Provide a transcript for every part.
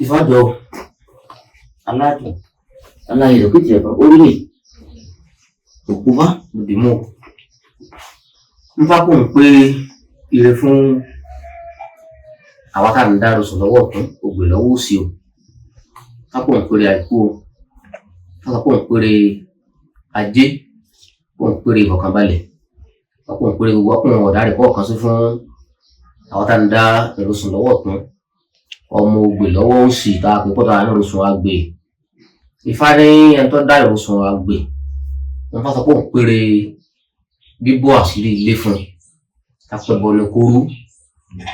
Ìfájọ aládùn aláyè lókìtì ẹ̀fọ́ orílẹ̀ òkúfá òdìmọ̀ nfà kò ń pé ire fún àwa tá à ń dárò sùn lọ́wọ́ ọ̀tún ògbè lọ́wọ́ òsì o. Nfà kò ń péré àìkú o, nfà kò ń péré ajé, kò ń péré ìfọ̀kànbalẹ̀, nfà kò ń péré gbogbo ọkùnrin ọ̀dà rẹ̀ kọ̀ọ̀kan sí fún àwa tá à ń dá èrò sùn lọ́wọ́ ọ̀tún ọmọ ògbè lọ́wọ́ òsì tá a pè pọ̀ tá a ń rò sùn àgbè. Ifá ní ẹni tó dá èrò sùn àgbè, nfà sọ pé òun péré bíbọ́ àṣírí ilé fún un, kápẹ́bọ ni kó rú,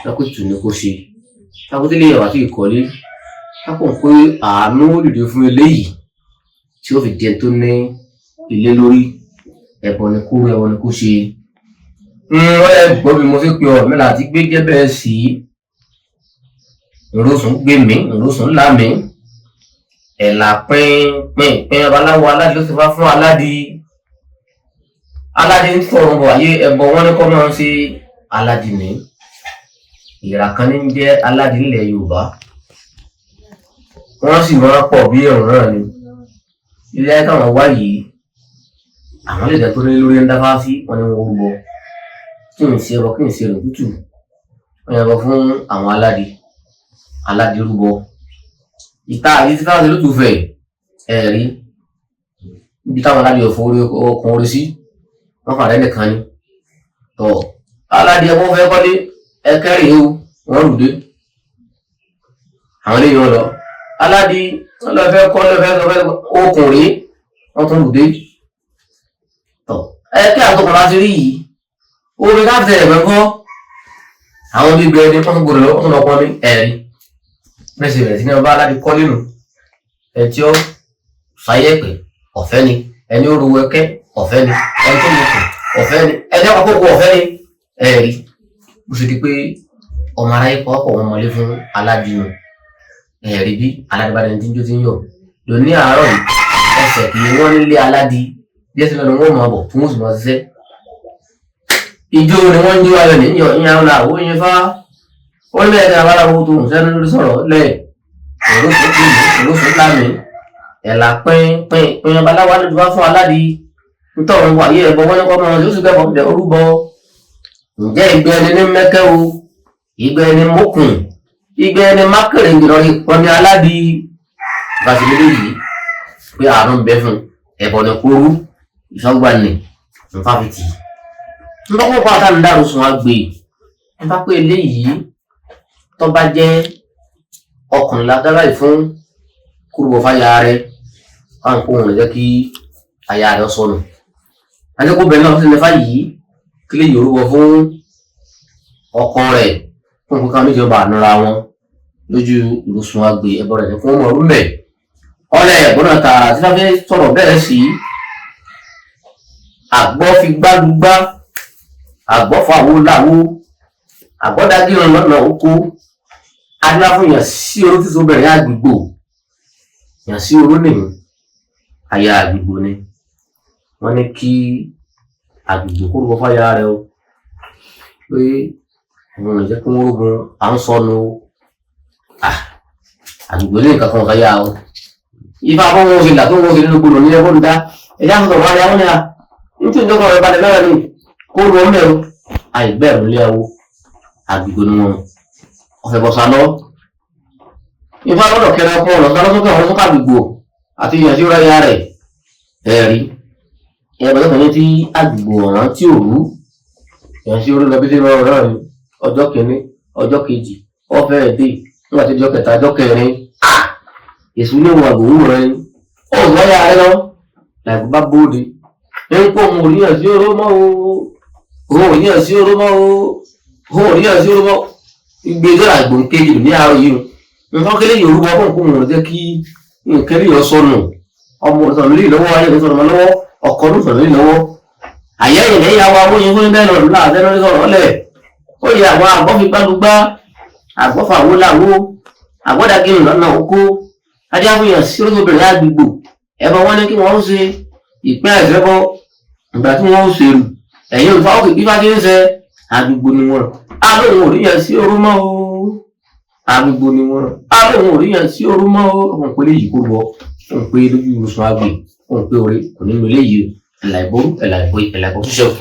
kápẹ́tù ni kó ṣe, kápẹ́tẹ́lẹ̀ yàrá tí ìkọ́lé, kápọ̀ ń pé àánú dìde fún eléyìí tí ó fi di ẹni tó ní ilé lórí, ẹbọ ni kó rú, ẹbọ ni kó ṣe. Wọ́n lè gbọ́ bí mo ṣe pe ọ̀rọ̀ mi láti gbé jẹ́ bẹ́ẹ̀ sí. Ìrosùn gbé mi, ìrosùn ńlá mi, ẹ̀là pín pín pín babaláwo aládìí ló ti fá fún aládìí. Aládìí ń sọ̀rọ̀ bọ̀ ayé ẹbọ wọn ní kọ́ máa ń ṣe aládìí ní. Ìrà kan ní ń jẹ́ aládìí nílẹ̀ Yorùbá. Wọ́n sì máa ń pọ̀ bí ẹ̀rùn náà ni. Ilé ayé táwọn wá yìí, àwọn lè dẹ́ tó ní lórí ń dáfá sí wọn ní wọn rúbọ. Kí n ṣe ẹbọ, kí n ṣe èrò tútù. Wọ́n yẹbọ fún àwọn aládìí. Aládìí rúbọ. Ìta àyè tí fáwọn lótú fẹ̀ ẹ̀rí. Ibi táwọn aládìí ọ̀fọ̀ orí ọkùnrin orí sí, wọ́n fà lẹ́nìkan ni. Tọ̀ aládìí ẹbọ fẹ́ kọ́lé ẹkẹ́rì ewu wọ́n rùdé. Àwọn eléyìí wọn lọ. Aládìí wọ́n lọ fẹ́ kọ́lé fẹ́ fẹ́ okùnrin wọ́n tún rùdé. Tọ̀ ẹkẹ́ àtọkùn láti rí yìí. Omi káfíńtì ẹ̀gbẹ́ kọ́. Àwọn gbígbẹ ẹni wọ́n tún gbọdọ̀ lọ, wọ́n tún lọ pọn mi ẹ̀rí. Bẹ́ẹ̀ sì bẹ̀rẹ̀ sí ní ọba aládìí kọ́ nínú. Ẹ tí ó sáyẹ̀pẹ̀ ọ̀fẹ́ ni, ẹni ó ru ẹkẹ́ ọ̀fẹ́ ni, ẹni tó mú kù ọ̀fẹ́ ni, ẹni ó kókó ọ̀fẹ́ ni ẹ̀rí. Bó ṣe di pé ọmọ aráyé pọ̀wọ́pọ̀ wọn mọ̀lé fún aládìí nù. Ẹ̀rí bí aládìí bá dẹni tí ń jó tí ń yọ̀. Lóní àárọ̀ yìí, ẹsẹ̀ kì í wọ́n nílé aládìí bí ẹsẹ̀ lọ́nu wọn mọ̀ bọ̀ fún oṣù máa ṣiṣẹ́. Ijó ni wọ́n ń jó ayọ̀ ní yọ̀ ìyá ọ̀la àwọn oyin fá. Ó ní ẹ̀ka abaláwo tó ń sẹ́nu lórí sọ̀rọ̀ lẹ̀. Òrósùn kì í òrósùn lámì. Ẹ̀là pín pín pín babaláwo ló wá fún aládìí. Ntọ́run wà yé ẹbọ wọ́n ní kọ́ máa yóò sì gbẹ́bọ̀ bẹ̀ orúbọ. Ǹjẹ́ ìgbẹ́ ẹni ní mẹ́kẹ́ o? Ìgbẹ́ ẹni mókùn? Ìgbẹ́ ẹni mákèrè ìrọ̀rí pọnmi aládìí. Bàtìlélẹ́ yìí pé àrùn ń bẹ fún ẹbọ ní kúrú ìfọgbàní nfàfitì. Ntọ́kọ̀ pátá ń dàrú sùn àgbè. Nfà pé eléyìí tó bá jẹ́ ọkùnrin lágbára yìí fún kúrúbọ fáyà rẹ̀ káwọn kó wọn jẹ́ kí aya rẹ̀ sọnù. Adékòbẹ̀ náà sì lè fà yìí kí lè yorùbọ fún ọkọ rẹ̀ fún nǹkan méjì ọba ànúra wọn lójú ìrùsùn àgbè ẹbọ rẹ̀ ní fún ọmọ ọdún mẹ́. Ọlẹ̀ ẹ̀gbọ́n náà tààrà tí wọ́n fi sọ̀rọ̀ bẹ́ẹ̀ sí. Àgbọ̀ fi gbálugbá, àgbọ̀ fàwo làwo, àgbọ̀ dágìrán lọ́nà oko. Adúlá fún yàn sí oró tí tó bẹ̀rẹ̀ àgbègbò. Yàn sí oró nìyí, aya àgbègbò ni. Wọ́n ní kí àgbègbò kó rúbọ fáyà rẹ̀ o. Pé òun ò jẹ́ kí wọ́n rógun à ń sọnù o. Àgbègbè ní nǹkan kan káyà o. Ifá fún wọn ṣe là tó wọn ṣe nínú gbòòrò ní ẹgbọ́n dá. Ẹ̀dá sọ̀rọ̀ wọn ni àwọn ní a. Nítorí ìjọba rẹ̀ balẹ̀ mẹ́rin ni kó lu ọmọ ẹ̀rọ. Àìgbẹ́rù lé awo. Àgbègbè ni wọn. Ọ̀fẹ́ bọ̀ sá lọ. Ifá lọ́dọ̀ kẹrẹ ọkọ ọ̀nà sálọ́ sókè àwọn sókè àgbègbò àti ìyàn tí ó ráyà rẹ̀. Ẹ̀rí. Ẹ̀rọ tó ní tí àgbègbò ọ̀ràn tí ò rú. Ìyàn tí ó rú lọ bí sí lọ́rọ̀ náà ni. Ọjọ́ kìíní, ọjọ́ kejì, ọ̀fẹ́ ẹ̀dẹ́, nígbà tí ọjọ́ kẹta, ọjọ́ kẹrin. Èṣù ní òun àgbò wúwo rẹ ni. Ó lọ́yà rẹ lọ. Làgbé bá bóde. Ń pọ̀ òun ò ríyàn sí oró mọ́ o. Òun ò ríyàn sí oró mọ́ o. Òun ò ríyàn sí oró mọ́. Ìgbésẹ̀ àgbò ń kejì ní àárọ̀ yìí o. Nǹkan kélé Yorùbá fún òkú òun jẹ́ kí nǹkan lè yọ sọnù. Ọmọ sọnù lè lọ́wọ́, ayé sọnù mọ́ lọ́wọ́, ọkọ ló sọnù lè lọ́wọ́. Àyẹ́ ìlẹ̀ ìyá wa wọ́n yẹn fún bẹ́ẹ̀ lọ́dún láàbẹ̀ lórí sọ̀rọ̀ lẹ̀. Ó yẹ àwọn àgbọ̀ fi gbálugbá, àgbọ̀ fàwo làwo, àgbọ̀dàgìrì lọ́nà oko. Ajáfóyàn sí olóbìnrin àgbègbò. Ẹbọ wọn ní kí wọ́n ó ṣe ìpín àìsẹ́bọ. Ìgbà tí wọ́n ó ṣèrù, ẹ̀yìn olùfà òkè bí bá ti ń ṣe àgbègbò ni wọ́n. Á lóun ò ríyàn sí oró mọ́ o. Arúgbó ni wọ́n. Àwọn òun ò ríyàn sí orú mọ́ o. Òun pé léyìí kó lọ, òun pé lójú ìwòsàn àgbè, òun pé orí kò nínú eléyìí. Ẹ̀là ìbò, ẹ̀là ìbò, ẹ̀là ìbò ṣiṣẹ́.